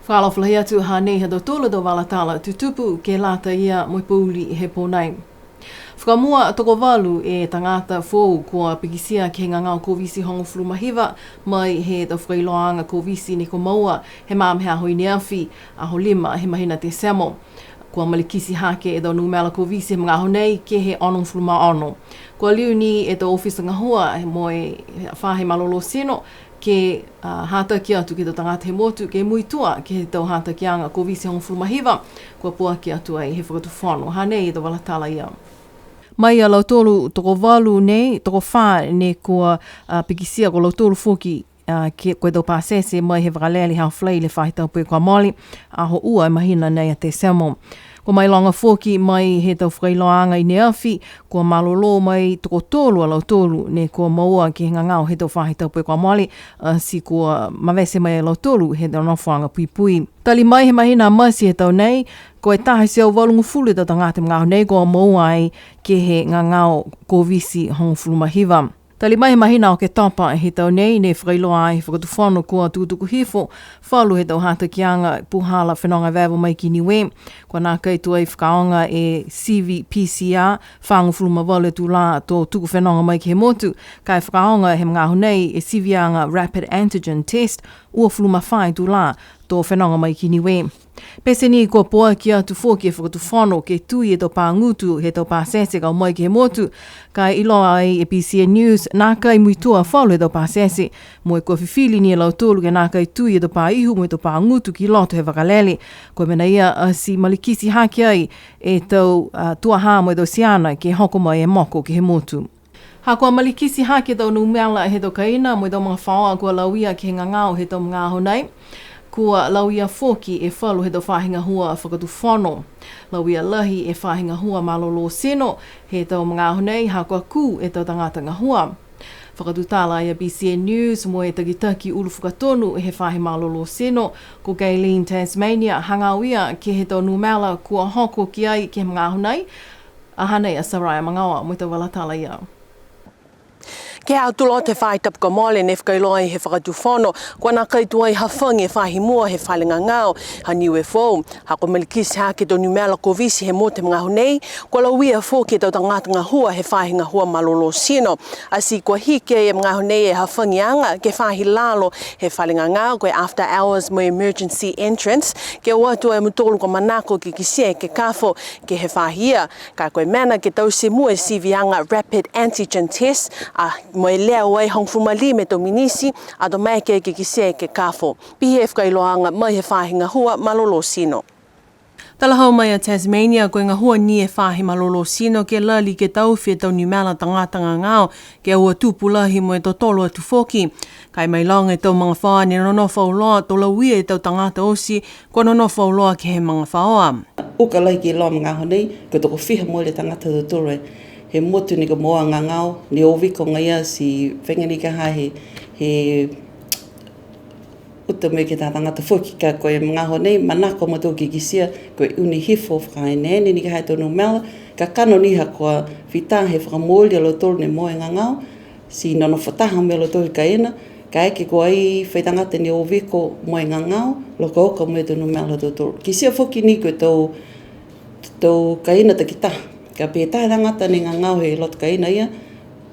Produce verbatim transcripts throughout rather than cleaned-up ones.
Fakaalofa lahi atu, hanei ha tautolu a tau vala tala tutupu ke lata ia mo e pouli he pō nai. Fakamua, tokovalu e tagata foou kua pikitia ke he gagao Koviti hogofulu ma hiva, mai he tau fakailoaaga Koviti ne kua moua he magaaho i ne afi, aho lima he mahina Tesemo. Kua malikiti hake e tau numela Koviti he magaaho nei ke he onogofulu ma ono. Kua liu ni e tau ofisa gahua mo e faahi malolō tino ke, a, hataki atu ke he tau tagata he motu, ke muitua ke he tau hatakiaga Koviti hogofulu ma hiva, kua puaki atu ai he fakatufono. Hanei e tau vala tala ia. Mai a lautolu tokovalu nei, tokofā ne kua, a, pikitia ko lautolu foki, a, ke, ko e tau pasese mai he vakalele he aho Falaile faahi tapu kua mole, aho ua e mahina nei a Tesemo. Kua mailoga foki mai he tau fakailoaaga i ne afi, kua malolō mai tokotolu a lautolu ne kua moua ke he gagao he tau faahi tapu kua mole, a, ti kua mavese mai a lautolu he tau nofoaga puipui. Tali mai he mahina Mati he tau nei, ko e taha e teau valugofulu e tau tagata he magaaho nei kua moua ai ke he gagao Koviti hogofulu ma hiva. Tali mai he mahina Oketopa he tau nei, ne fakailoa ai he fakatufono kua tukutuku hifo falu he tau hatakiaga puhala fenoga eveeva mai ki Niue. Kua nākai tuai fakaaoga e sivi P C R, fāgofulu ma valu e tulā to tuku fenoga mai ke he motu, ka e fakaaoga he magaaho nei e siviaga rapid antigen test, uafulu ma fā e tulā to fenoga mai ki Niue. Pete ni kua poaki atu foki e fakatufono ke tui e tau pā gutu he tau pasese ka o mai ke he motu, ka e iloa ai e B C N News, nākai muitua falu he tau pasese, mo e kua fifili ni e lautolu ke nākai tui e tau pā ihu mo e tau pā gutu ki loto he vakalele. Ko e mena ia, a, ti malikiti hake ai e tau, a, tuaha mo e tau siana ke hoko mai e moko ke he motu. Ha kua malikiti hake e tau numela he tau kaina mo e tau magafaoa kua lauia ke he gagao he tau magaaho nei, kua lauia foki e falu he tau faahi gahua fakatufono. Lauia lahi e faahi gahua malolō tino he tau magaaho nei, ha kua kū e tau tagata gahua. Fakatutala e B C N News mo e takitaki ulu fakatonu he faahi malolō tino, ko Gaylene Tasmania, hagaao ia ke he tau numela kua hoko ki ai ke he magaaho nei, a, hanei a Saraia Magaoa mo e tau vala tala ia. Ke he aho Tuloto he faahi tapu kua mole ne fakailoa ai he fakatufono, kua nākai tuai hafagi e faahi mua he fale gagao ha Niue Foou. Ha kua malikiti hake e tau numela Koviti he motu he magaaho nei, kua lauia foki e tau tagata gahua he faahi gahua malolō tino. Ati kua hiki e magaaho nei e hafagiaga ke he faahi lalo he fale gagao, ko e after hours mo e emergency entrance, ke o atu e mutolu kua manako ke kitia e ekekafo ke he faahi ia. Ka ko e mena ke taute mua e siviaga rapid antigen test, a, mo e lea ai hogofulu ma lima e tau minisi, ato maeke ke kitia e ekekafo. Pihia e fakailoaaga mai he faahi gahua malolō tino. Talahau mai a Tasmania, ko e gahua ni e faahi malolō tino ke lali ke taofi e tau numela tagata gagao, ke ua tupu lahi mo e totolo atu foki. Ka e mailoga e tau magafaoa ne nonofo auloa, to lauia e tau tagata oti kua nonofo auloa ke he magafaoa. Uka lahi ki loa magaaho nei, ko e tokofiha mooli e tagata ha tautolu he motu ne kua moua gagao, ne o viko agaia ti faiga ni ka ha he, he uta mai ke he tau tagata foki, ka ko e magaaho nei, manako a mautolu ke kitia, ko e uni hifo fakaeneene ni ka ha e tau numela, kakano ni ha kua fita he fakamooli a lautolu ne moua e gagao, ti nonofo taha mo lautolu he kaina, kaeke kua ai fai tagata ne o viko mo e gagao, lokaoka mo e tau numela ha tautolu. Kitia foki ni ko e tau, tau kaina takitaha. Ka pehē taha tagata ne gagao he loto kaina ia,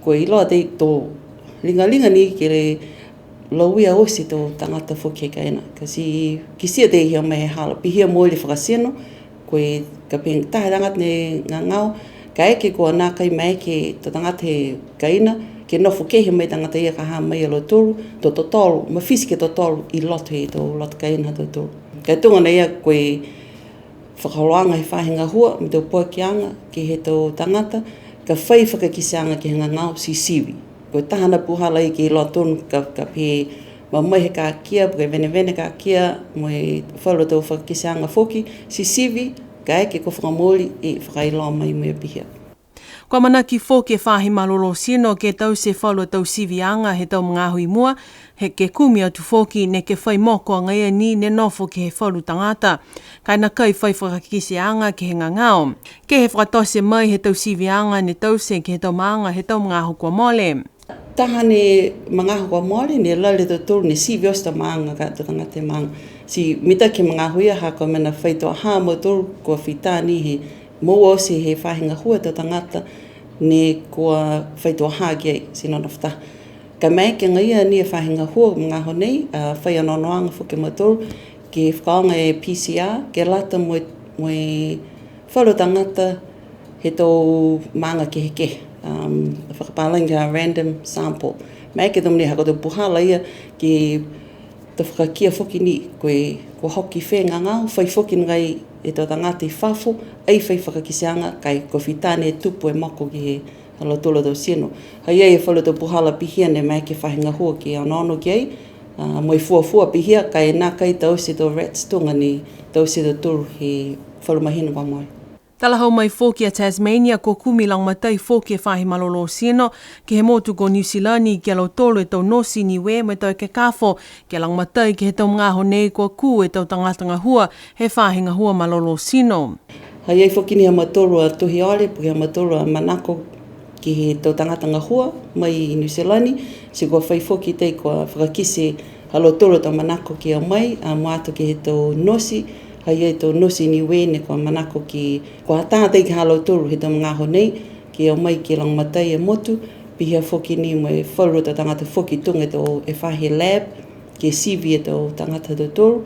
ko e iloa tei to ligaliga ni ke lauia oti e tau tagata foki he kaina. Ka ti kitia tei hia mai he hala, pihia mooli fakatino, ko e ka pehē taha tagata ne gagao, kaeke kua nākai maeke e tau tagata he kaina ke nofo kehe mo e tagata ia ka ha mai a lautolu, to totolo, mafiti ke totolo i loto he tau loto kaina ha tautolu. Ka e tuga nei a ko e fakaholoaga he faahi gahua, mo e tau poakiaga ke he tau tagata, ka fai fakakiteaga ke he gagao ti sivi. Ko e taha a puhala ia ke iloa tonu ka, ka pehē mai he kakia, po ke venevene kakia, mo e falu tau fakakiteaga foki, ti sivi, kaeke kua fakamooli, e fakailoa mai mo e pihia. Kua amanaki foki e faahi malolō tino ke taute falu a tau siviaga he tau magaaho i mua, he ke kumi atu foki neke fai moko agaia ni ne nofo ke he falu tagata. Ka e nākai fai fakakiteaga ke he gagao. Ke he fakatote mai he tau siviaga ne taute ke he tau maaga he tau magaaho kua mole. Taha ni magaaho kua mole, ne lali a tautolu ne sivi oti e tau maaga ka e tau tagata he maaga. Ti mitaki he magaaho ia ha ko e mena faitoʻa ha a mautolu kua fita ni he moua oti he faahi gahua e tau tagata ne kua faitoʻa ha ki ai ti nonofo taha. Ka e maeke agaia ni e faahi gahua magaaho nei, a, fai onoonoaga foki a mautolu ke fakaaoga e P C R, ke lata mo e, mo e falu tagata he tau maaga kehekehe, um, fakapālagi a random sample. Maeke tau mena ha ko e tau puhala ia ke to fakakia foki ni, ko e, kua hoki fē gagao, fai foki ni e tau tagata i fafo, ai fai fakakiteaga, ka e kua fita ni e tupu e moko ke he ha lautolu a tau tino. Ha i ai e falu tau puhala pihia ne maeke he faahi gahua ke onoono ki ai, a, mo e fuafua pihia, ka e nākai taute e tau rats tuga ne taute e tautolu he falu mahina kua mole. Talahau mai foki a Tasmania, kua kumi lagomatai foki e faahi malolō tino ke he motu ko Niu Silani ki a lautolu e tau nosi Niue mo e tau ekekafo, ke lagomatai ke he tau magaaho nei kua kū e tau tagata gahua he faahi gahua malolō tino. Ha i ai foki ni ha mautolu a tohi ole, po ke ha mautolu a manako ke he tau tagata gahua mai i Niu Silani, ti kua fai foki tei kua fakakite ha lautolu a tau manako ke o mai, a, mua atu ke he tau nosi, ha i ai e tau nosi Niue ne kua manako ke, kua hatā tei ke he ha lautolu he tau magaaho nei, ke o mai ke lagomatai e motu, pihia foki ni mo e falu a tau tagata foki tuga e tau e faahi lab, ke sivi e tau tagata ha tautolu,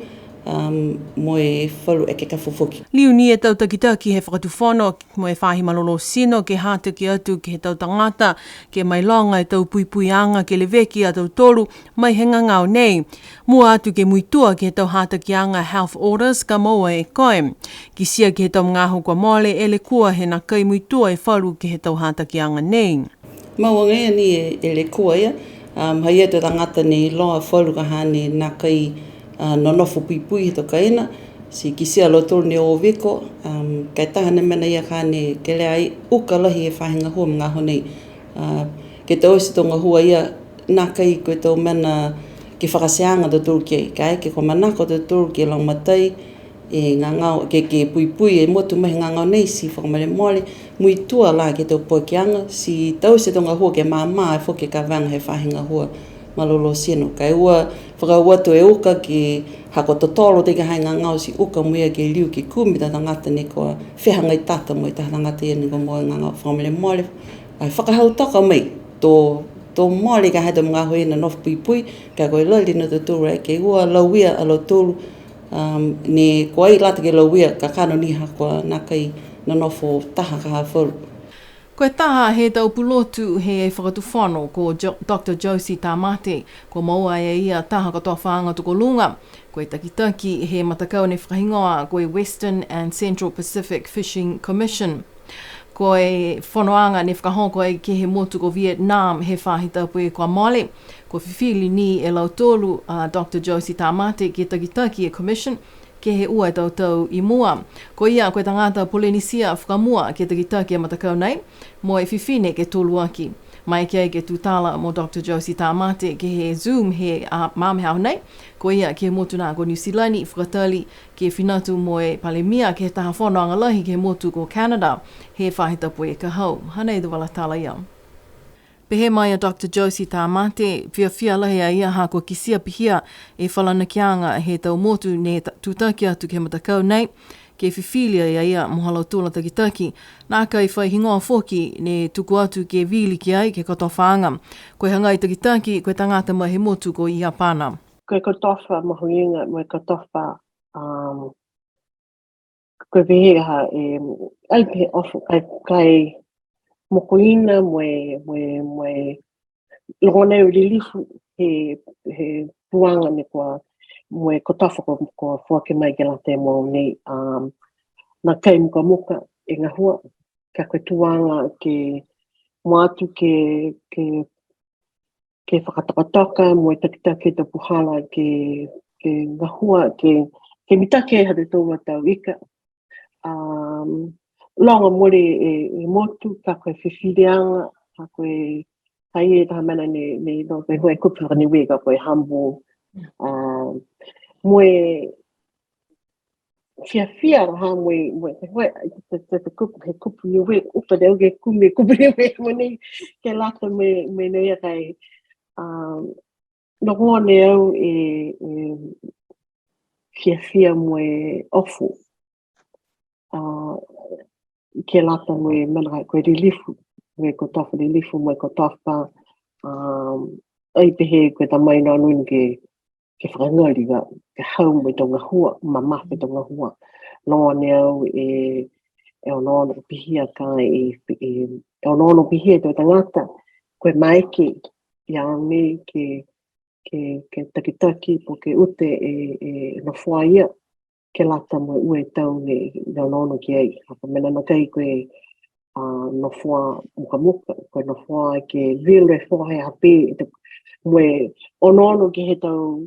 um, mo e falu ekekafo foki. Liu ni e tau takitaki he fakatufono mo e faahi malolō tino ke hataki atu ke he tau tagata, ke mailoga e tau puipuiaga ke leveki a tautolu mai he gagao nei. Mua atu ke muitua ke he tau hatakiaga health orders ka moua e koe. Kitia ke he tau magaaho kua mole e lekua he nākai muitua e falu ke he tau hatakiaga nei. Mau agaia ni e, e lekua ia, um, ha i ai e tau tagata ne iloa falu ka ha ne nākai, a, nonofo puipui he tau kaina, ti kitia a lautolu ne o viko, um, ka e taha ni e mena ia ka ne kelea ai uka lahi e faahi gahua magaaho nei. A, ke taute e tau gahua ia, nākai ko e tau mena ke fakateaga a tautolu ki ai, kaeke kua manako a tautolu ke lagomatai, e gagao, ke, ke puipui e motu mai he gagao nei ti fakamolemole, muitua la ke he tau poakiaga, ti taute e tau gahua ke māmā foki e kavega he faahi gahua malolō tino. Ka e ua fakaaue atu e uka ke ha kua totolo tei ke he gagao ti uka mo ia ke liu ke kumi e tau tagata ne kua fehagai tata mo e taha tagata ia ne kua moua e gagao fakamolemole. Ai fakahautoka mai, to, to mole ka ha e tau magaaho ia ne nofo puipui, ka ko e lali ni a tautolu ke ua lauia a lautolu, um, ne kua ai lata ke lauia kakano ni ha kua nākai nonofo taha ka ha falu. Ko e taha he tau pulotu he fakatufono ko Jo-, Doctor Josie Tamate, kua moua e ia taha kotofaaga tokoluga. Ko e takitaki he matakau ne fakahigoa ko e Western and Central Pacific Fishing Commission. Ko e fonoaga ne fakahoko ai ke he motu ko Vietnam he faahi tapu kua mole. Kua fifili ni e lautolu a Doctor Josie Tamate ke takitaki e Commission ke he ua e tau tau i mua. Ko ia ko e tagata Polenisia fakamua ke takitaki e matakau nei, mo e fifine ke toluaki. Maeke ai ke tutala mo Doctor Josie Tamate ke he Zoom he, a, magaaho nei, ko ia ke he motu na ko Niu Silani, fakatali ke fina atu mo e Palemia ke he taha fonoaga lahi ke he motu ko Canada, he faahi tapu ka hau. Hanei e tau vala tala ia. Pehē mai a Doctor Josie Tamate, fiafia lahi a ia ha kua kitia pihia e falanakiaga he tau motu ne ta-, tutaki atu ke he matakau nei, ke fifili ai a ia mo ha lautolu a takitaki, nākai fai higoa foki ne tuku atu ke vili ki ai ke he kotofaaga. Ko e hagai takitaki, ko e tagata mai he motu ko Iapana. Ko e kotofa mahuiga, mo e kotofa, um, ko e pehē ha, e, ai pehē ofu, kai, kai mokoina, mo e, mo e, mo e, loga nei o lilifu he, he tuaga ne kua, mo e kotofa kua, kua foaki mai ke lata mo nei, um, nākai mukamuka e gahua, ka ko e tuaga ke, mua atu ke, ke, ke fakatokatoka, mo e takitaki e tau puhala ke, ke gahua, ke, ke mitaki ai ha tautolu a tau ika. Um, loga mole e, e motu, ka ko e fifiliaga, ka ko e, ka e taha mena ne, ne, no, ko e, ko e kupu faka-Niue, ka ko e humble. Um, mo e fiafia ha mo e, mo e, ko e, ko e, ko e kupu, he kupu Niue, uka te au ke kumi e kupu Niue, mo nei, ke lata mo e, mo e nei a kai, um, Nogo ne au e, e, fiafia mo e ofo. A, ke lata mo e mena ko e lilifu, mo e kotofa lilifu, mo e kotofa, a, ai pehē ko e tamai nā nui ke, ke fakagali ka, ke hau mo e tau gahua, mamafa e tau gahua. Loga ne au e, e onoono pihia ka e, e, e onoono pihia e tau tagata, ko e maeke, ia nei ke, ke, ke takitaki po ke ute e, e nofoa ia, ke lata mo e ua e tau ne, ne onoono ki ai. Ha ko e mena nakai ko e, a, nofoa mukamuka, ko e nofoa ke vilo e foha ha pē, e tau, mo e onoono ke he tau,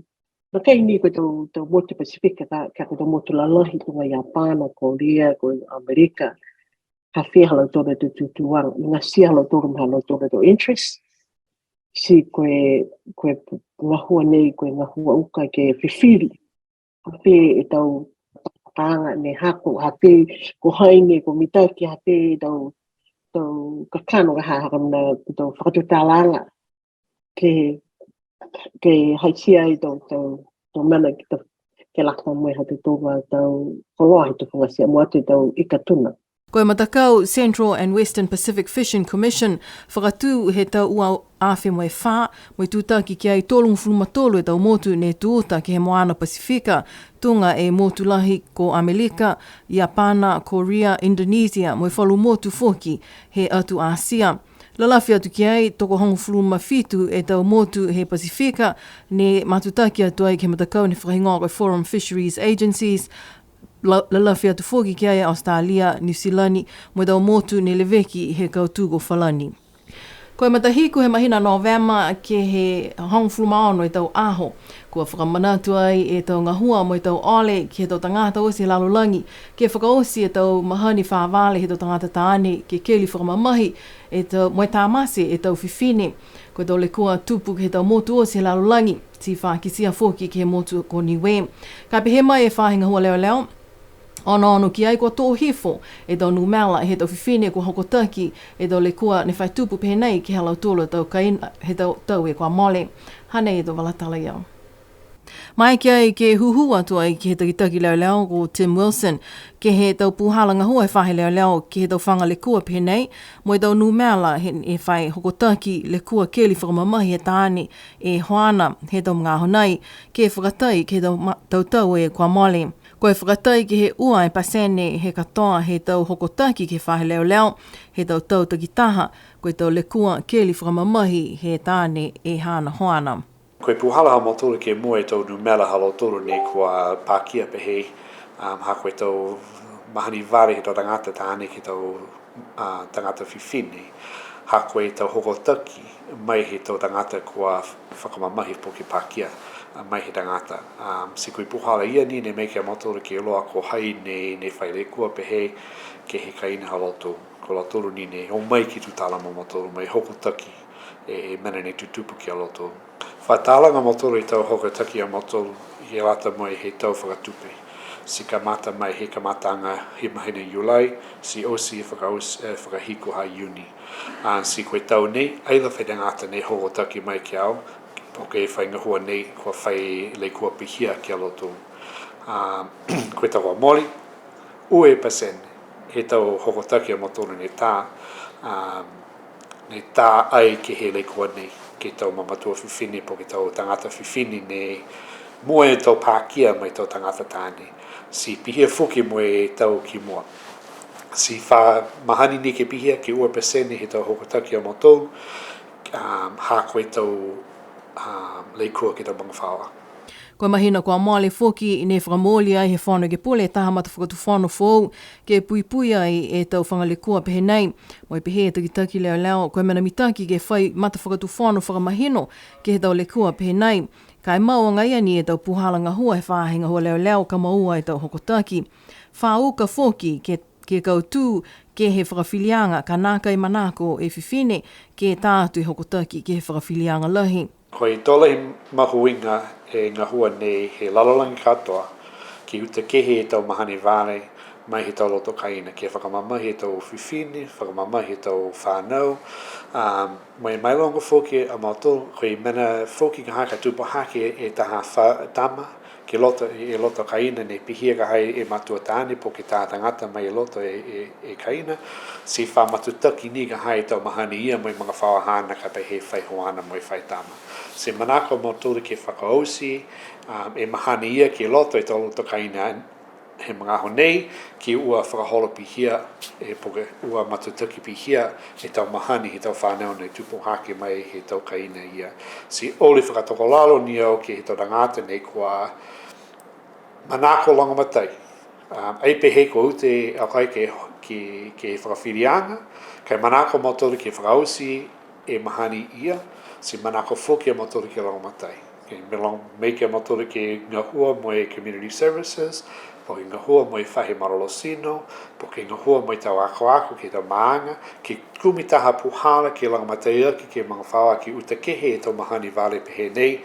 nakai ni ko e tau, tau motu Pasifika, ka, ka ko e tau motu lalahi, tuga Iapana, Korea, ko Amerika, ha fē ha lautolu a tau tutūaga, igatia ha lautolu mo e ha lautolu a tau interest. Ti ko e, ko e gahua nei, ko e gahua uka ke fifili. Ha fē e tau takaaga ne hako, ha fē ko hai ne kua mitaki, ha fē tau, tau kakano ka ha, ha ko e mena tau fakatutalaaga. Ke, ke haitia ai tau, tau, tau mena ke tau, ke lata mo e ha tautolu a tau koloa he tufugatia mua atu e tau ika tuna. Ko e matakau Central and Western Pacific Fishing Commission fakatū he tau ua afe mo e fā, mo e tūtaki ki ai tolugofulu ma tolu e tau motu ne tū uta ke he moana Pasifika, tuga e motu lahi ko Amelika, Iapana, Korea, Indonesia, mo e falu motu foki he atu Asia. Lalafi atu ki ai, tokohogofulu ma fitu e tau motu he Pasifika, ne matutaki atu ai ke he matakau ne fakahigoa ko e Forum Fisheries Agencies, la-, lalafi atu foki ki ai Australia, Niu Silani, mo e tau motu ne leveki he kautū ko Falani. Ko e matahiku he mahina Novema ke he hogofulu ma ono e tau aho, kua fakamanatu ai e tau gahua mo e tau ole ke he tau tagata oti he lalolagi, ke fakaoti e tau mahani favale he tau tagata taane, ke keli fakamamahi e tau, mo e tamate e tau fifine. Ko e tau lekua tupu ke he tau motu oti he lalolagi, ti fa kitia foki ke he motu ko Niue. Ka pehē mai e faahi gahua leoleo, onoono ki ai kua tō hifo e tau numela he tau fifine kua hokotaki e tau lekua ne fai tupu pehē nei ke he ha lautolu a tau kaina he tau tau e kua mole. Hanei e tau vala tala ia. Maeke ai ke hūhū atu ai ke he takitaki leoleo ko Tim Wilson, ke he tau pūhala gahua he faahi leoleo, ke he tau faga lekua pehē nei, mo e tau numela he, he fai hokotaki lekua keli fakamamahi he taane e hoana he tau magaaho nei, ke fakatai ke he tau ma-, tau tau e kua mole. Ko e fakatai ke he ua e pasene he katoa he tau hokotaki ke he faahi leoleo, he tau tau takitaha, ko e tau lekua keli fakamamahi he taane e haana hoana. Ko e pūhala ha mautolu ke mua e tau numela ha lautolu ne kua pakia pehē, um, ha ko e tau mahani vale he tau tagata taane ke he tau, uh, tagata fifine, ha ko e tau hokotaki mai he tau tagata kua fakamamahi po ke pakia, uh, mai he tagata. Um, ti ko e pūhala ia ni ne maeke a mautolu ke iloa ko hai ne, ne fai lekua pehē ke he kaina ha lautolu. Ko lautolu ni ne o mai ke tutala mo mautolu mo e hokotaki e, e mena ne tutupu ki a lautolu. Fakatalaga mautolu e tau hokotaki a mautolu, ke lata mo e he tau fakatupe. Ti kamata mai he kamataaga he mahina Iulai, ti oti fakaoti, e, fakahiku ha Iuni. A, ti ko e tau nei, ai la fai tagata ne hokotaki mai ki a au, po ke fai gahua nei, kua fai lekua pihia ki a lautolu. A, ko e tau kua mole, ua e pasene he tau hokotaki a mautolu ne tā, a, ne tā ai ke he lekua nei, ke he tau mamatua fifine, po ke tau tagata fifine ne mua e tau pakia mai tau tagata taane. Ti pihia foki mo e tau ki mua. Ti fa mahani ni ke pihia ke ua pasene he tau hokotaki a mautolu, a, ha ko e tau, a, lekua ke he tau magafaoa. Ko e mahina kua mole foki ne fakamooli ai he Fono Ekepule e taha matafakatufono foou ke puipui ai e tau faga lekua pehē nei. Mo e pehē e takitaki leoleo, ko e mena mitaki ke fai matafakatufono fakamahino ke he tau lekua pehē nei. Ka e mau agaia ni e tau pūhala gahua he faahi gahua leoleo ka moua e tau hokotaki. Fa uka foki ke, ke kautū ke he fakafiliaga, ka nākai manako e fifine ke tā atu e hokotaki ke he fakafiliaga lahi. Ko e tō lahi mahuiga e gahua nei he lalolagi katoa, ke uta kehe e tau mahani vale mai he tau loto kaina, ke fakamamahi e tau fifine, fakamamahi e tau fānau, a, mo e mailoga foki a mautolu, ko e mena foki ka ha ka tupu hake e taha fa-, tama, ke loto, e loto kaina nei, pihia ka ha e matua taane po ke taha tagata mai e loto e, e, e kaina, ti fa matutaki ni ka ha e tau mahani ia mo e magafaoa haana ka pehē fai hoana mo e fai tama. Ti manako a mautolu ke fakaoti, um, e mahani ia ke loto e tau loto kaina he magaaho nei, ke ua fakaholo pihia, e po ke ua matutaki pihia e tau mahani he tau fanau ne tupu hake mai he tau kaina ia. Ti ole fakatokolalo ni au ke he tau tagata nei kua manako lagomatai. Um, ai pehē kua ute a koe ke, ke, ke fakafiliaga, ka e manako a mautolu ke fakaoti e mahani ia, ti manako foki a mautolu ke lagomatai. Ke me lo-, maeke a mautolu ke gahua mo e community services, po ke gahua mo e faahi malolō tino, po ke gahua mo e tau akoako ke he tau maaga, ke kumi taha puhala ke lagomatai aki ke magafaoa ke uta kehe e tau mahani vale pehē nei,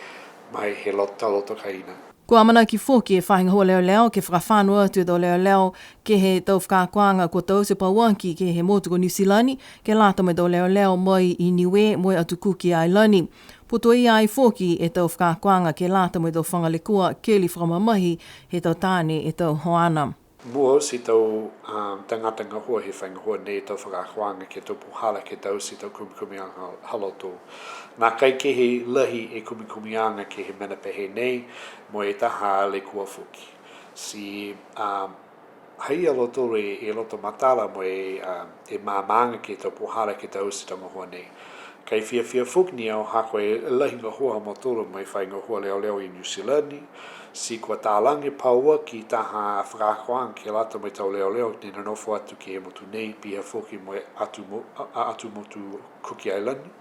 mai he lo-, tau loto kaina. Kua amanaki foki e faahi gahua leoleo ke fakafano atu e tau leoleo ke he tau fakaakoaga kua taute pauaki ke he motu ko Niu Silani, ke lata mo e tau leoleo mai i Niue mo e Atu Kuki Ailani. Putoia ai foki e tau fakaakoaga ke lata mo e tau faga lekua keli fakamamahi he tau taane e tau hoana. Mua oti e tau, um, tagata gahua he faahi gahua nei, tau fakaakoaga ke he tau puhala ke taute e tau kumikumiaga ha, ha lautolu. Nākai kehe lahi e kumikumiaga ke he mena pehē nei, mo e taha lekua foki. Ti, um, ha ia a lautolu e, e loto matala mo e, um, e maamaaga ke he tau puhala ke taute e tau gahua nei. Ka e fiafia foki ni au ha ko e lahi gahua ha mautolu mo e faahi gahua leoleo i Niu Silani, ti kua talaga pauaki taha fakaakoaga ke lata mo e tau leoleo ne nonofo atu ke he motu nei, pihia foki mo e atu mo-, a, a, atu motu Kuki Ailani.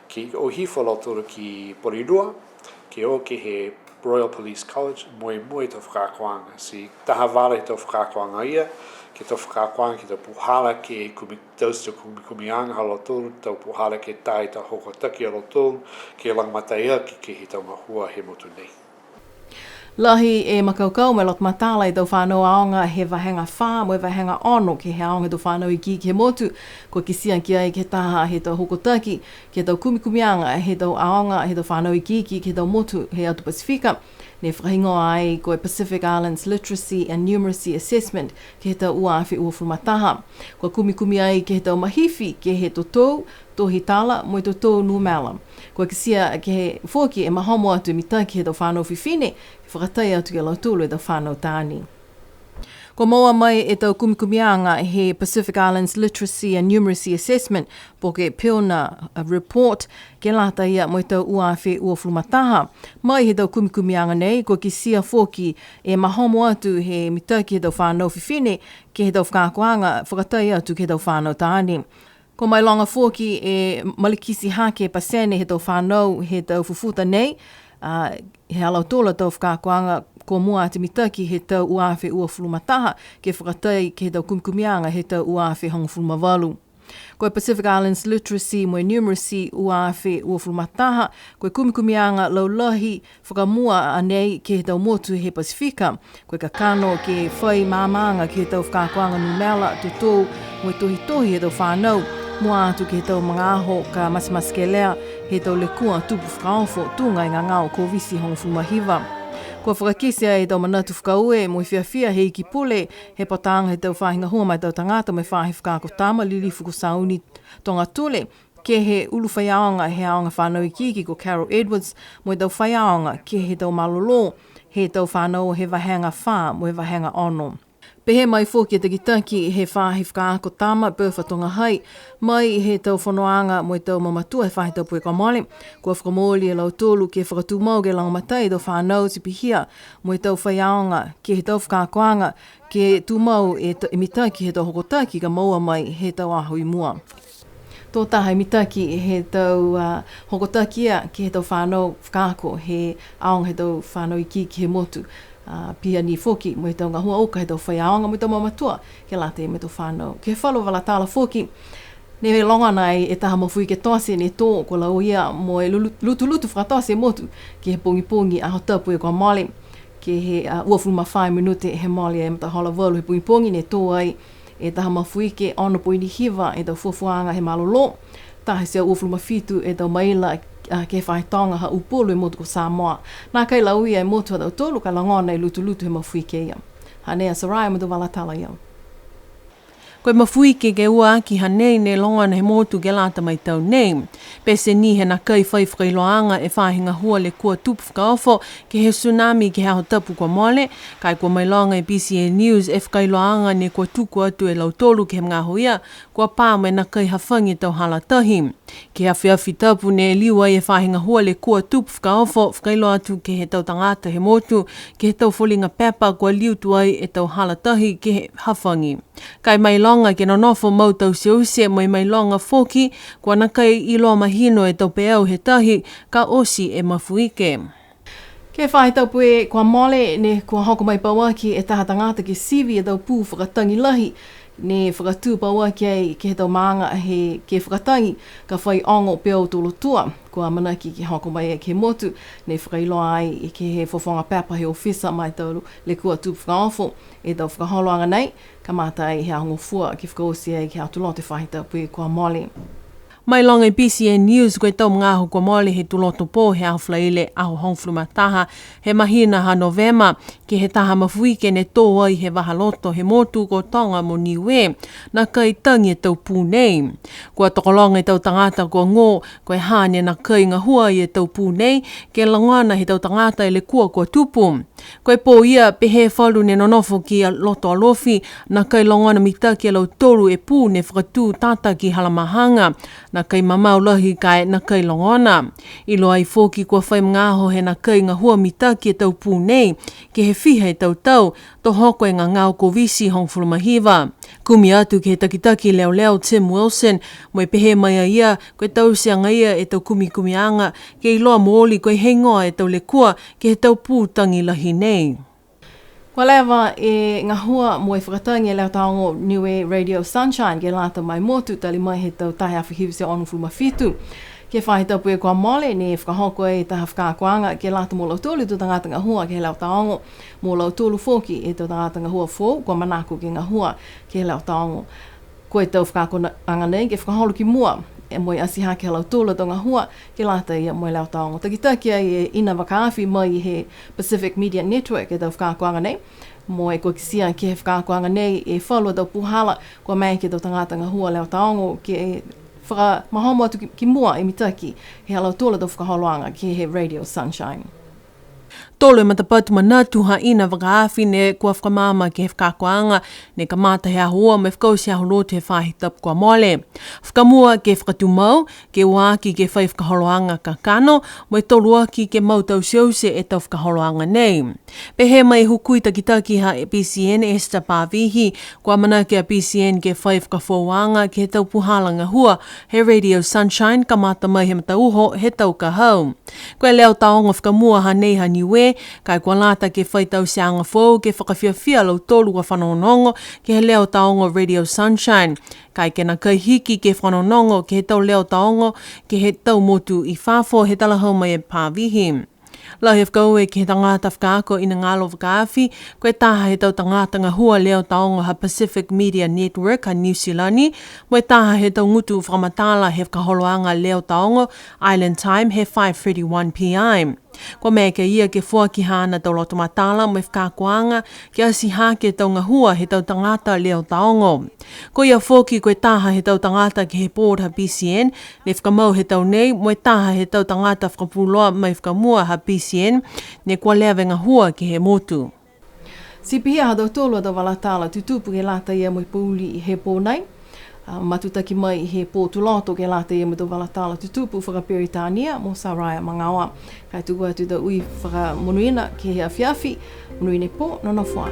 Ke o hifo a lautolu ki Porirua, ke o ke he Royal Police College, mo e mo e tau fakaakoaga. Ti taha vala he tau fakaakoaga ia, ke he tau fakaakoaga, ke he tau puhala, ke kumi-, taute e tau kumikumiaga ha lautolu, tau puhala ke tā e tau hokotaki ha lautolu, ke lagomatai aki ke he tau gahua he motu nei. Lahi e makaukau mo e loto matala e tau fanau aoga he vahega fā mo e vahega ono ke he aoga he tau fanau ikiiki he motu, kua kitia ki ai ke he taha he tau hokotaki, ke he tau kumikumiaga he tau aoga he tau fanau ikiiki ke he tau motu he atu Pasifika, ne fakahigoa ai ko e Pacific Islands Literacy and Numeracy Assessment ke he tau ua afe uafulu ma taha. Kua kumikumi ai ke he tau mahifi ke he totou tohi tala mo e totou numela. Kua kitia ke he foki e mahomo atu e mitaki he tau fanau fifine, ke fakatai atu ki a lautolu e tau fanau taane. Kua moua mai e tau kumikumiaga he Pacific Islands Literacy and Numeracy Assessment, po ke PILNA, uh, Report, ke lata ia mo e tau ua afe uafulu ma taha. Mai he tau kumikumiaga nei, kua kitia foki e mahomo atu he mitaki he tau fanau fifine, ke he tau fakaakoaga fakatai atu ke he tau fanau taane. Kua mailoga foki e malikiti hake e pasene he tau fanau he tau fufuta nei, a, he ha lautolu a tau fakaakoaga kua mua atu e mitaki he tau ua afe uafulu ma taha, ke fakatai ke he tau kumikumiaga he tau ua afe hogofulu ma valu. Ko e Pacific Islands Literacy mo e Numeracy ua afe uafulu ma taha, ko e kumikumiaga laulahi fakamua a nei ke he tau motu he Pasifika. Ko e kakano ke fai maamaaga ke he tau fakaakoaga numela, totou, mo e tohitohi he tau fanau, mua atu ke he tau magaaho ka matematekelea he tau lekua tupu fakaofo tuga e gagao Koviti hogofulu ma hiva. Kua fakakite ai e tau manatu fakaaue mo e fiafia he Iki Pule he Pataaga he tau Faahi Gahua ma e tau Tagata mo e Faahi Fakaako Tama, Lilifu ko Sauni Togatule, ke he ulu faiaoga he aoga fanau ikiiki ko Carol Edwards, mo e tau faiaoga ke he tau malolō he tau fanau he vahega fā mo e vahega ono. Pehē mai foki e takitaki he faahi fakaako tama, Bertha Togahai, mai he tau fonoaga mo e tau mamatua he faahi tapu kua mole, kua fakamooli e lautolu ke fakatumau ke lagomatai e tau fanau ti pihia mo e tau faiaoga ke he tau fakaakoaga, ke tumau e ta-, e mitaki he tau hokotaki ka moua mai he tau aho i mua. Tō taha e mitaki he tau, a, hokotaki ia ke he tau fanau fakaako he aoga he tau fanau ikiiki he motu, a, pihia ni foki mo e tau gahua uka he tau faiaoga mo e tau mamatua ke lata mo e tau fanau. Ke he falu vala tala foki, ne logona ai e taha mafuike tote ne tō, kua lauia mo e lulu-, lutulutu fakatote e motu ke he pogipogi Aho Tapu kua mole, ke he, a, uafulu ma fā e minute he mole e matahola valu he pogipogi, ne tō ai e taha mafuike ono poini hiva e tau fuafuaaga he malolō, taha e teau uafulu ma fitu e tau maila a, ke he faahi toga ha Upolu e motu ko Samoa. Nākai lauia e motu ha tautolu ka logona e lutulutu he mafuike ia. Hanei a Soraya mo e tau vala tala ia. Ko e mafuike ke ua aki hanei ne logona he motu ke lata mo e tau nei. Pete ni he nākai fai fakailoaaga e faahi gahua lekua tupu fakaofo ke he tsunami ke he aho tapu kua mole, ka e kua mailoga e B C N News e fakailoaaga ne kua tuku atu e lautolu ke he magaaho ia, kua pā mo e nākai hafagi e tau hala tahi. Ke he afiafi tapu ne liu ai e faahi gahua lekua tupu fakaofo, fakailoa atu ke he tau tagata he motu, ke he tau foliga pepa kua liu tuai e tau hala tahi ke he hafagi. Ka e mailoga ke nonofo mau tauteute, mo e mailoga foki, kua nākai iloa mahino e tau peau he tahi, ka oti e mafuike. Ke he faahi tapu kua mole, ne kua hoko mai pauaki e taha tagata ke sivi e tau pū fakatagi lahi, ne fakatū pauaki ai ke he tau maaga he ke fakatagi, ka fai ogo peau tolotua. Kua amanaki ke hoko mai ke he motu, ne fakailoa ai ke he fofoga pepa he ofisa ma e tau lekua tupu fakaofo e tau fakaholoaga nei, kamata ai he Aho Gofua ke fakaoti ai ke he Aho Tuloto he faahi tapu kua mole. Mailoga e B C N News, ko e tau magaaho kua mole he tuloto pō he Aho Falaile, aho hogofulu ma taha he mahina ha Novema, ke he taha mafuike ne tō ai he vaha loto he motu ko Toga mo Niue, nākai tagi e tau pū nei. Kua tokologa e tau tagata kua gō, ko e ha ne nākai gahua e tau pū nei, ke logona he tau tagata e lekua kua tupu. Ko e pō ia, pehē falu ne nonofo ki a loto Alofi, nākai logona mitaki e lautolu e pū ne fakatū tata ki Halamahaga, nākai mamao lahi ka e nākai logona. Iloa ai foki kua fai magaaho he nākai gahua mitaki e tau pū nei, ke he fiha e tau tau, to hoko e gagao Koviti hogofulu ma hiva. Kumi atu ke he takitaki leoleo Tim Wilson, mo e pehē mai a ia, ko e tauteaga ia e tau kumikumiaga, ke iloa mooli ko e heigoa e tau lekua, ke he tau pū tagi lahi nei. Kua leva e gahua mo e fakatagi e Leo Taogo Niue Radio Sunshine ke lata mo e motu, tali mai he tau taha e afe hiva e teau onogofulu ma fitu. Ke he faahi tapu kua mole, ne fakahoko e taha fakaakoaga ke lata mo lautolu e tau tagata gahua ke he Leo Taogo, mo lautolu foki e tau tagata gahua foou kua manako ke gahua ke he Leo Taogo. Ko e tau fakaakoaga nei ke fakaholo ki mua, e mo e ati hake ha lautolu a tau gahua, ke lata ia mo e Leo Taogo. Takitaki ai e Ina Vakaafi mai he Pacific Media Network e tau fakaakoaga nei. Mo e kua kitia ke he fakaakoaga nei e falu a tau puhala, kua maeke e tau tagata gahua Leo Taogo ke fakamahomo atu ki, ki mua e mitaki he ha lautolu a tau fakaholoaga ke he Radio Sunshine. Tolu e matapatu manatu ha Ina Vakaafi ne kua fakamaama ke he fakaakoaga, ne kamata he aho ua mo e fakaoti he aho lotu he faahi tapu kua mole. Fakamua ke fakatumau, ke ua aki ke fai fakaholoaga kakano, mo e tolu aki ke mau tauteute e tau fakaholoaga nei. Pehē mai e hukui takitaki ha B C N Esther Pavihi, kua amanaki a B C N ke fai fakafoouaga ke he tau puhala gahua he Radio Sunshine kamata mai he matauho he tau ka hau. Ko e Leo Taogo fakamua hanei ha Niue, ka e kua lata ke fai tauteaga foou ke fakafiafia a lautolu kua fanogonogo ke he Leo Taogo Radio Sunshine. Ka e ke nākai hiki ke fanogonogo ke he tau Leo Taogo ke he tau motu i fafo, he talahau mai e Pavihi. Lahi e fakaaue ke he tagata fakaako Inagalo Vakaafi, ko e taha he tau tagata gahua Leo Taogo ha Pacific Media Network ha Niu Silani, mo e taha he tau gutu fakamatala he fakaholoaga Leo Taogo Island Time he five thirty-one P M. Kua maeke a ia ke foaki haana tau loto matala mo e fakaakoaga ke ati hake e tau gahua he tau tagata Leo Taogo. Ko ia foki ko e taha he tau tagata ke he board ha B C N, ne fakamau he tau nei, mo e taha he tau tagata fakapuloa mai fakamua ha B C N, ne kua leva e gahua ke he motu. Ti pihia ha tautolu a tau vala tala tutupu ke lata ia mo e pouli he pō nei. A, matutaki mai he pō Tuloto ke lata ia mo e tau vala tala tutupu fakaperitania mo Saraia Magaoa. Ka e tuku atu e tau ui fakamonuina ke he afiafi, monuina e pō, nonofo ā.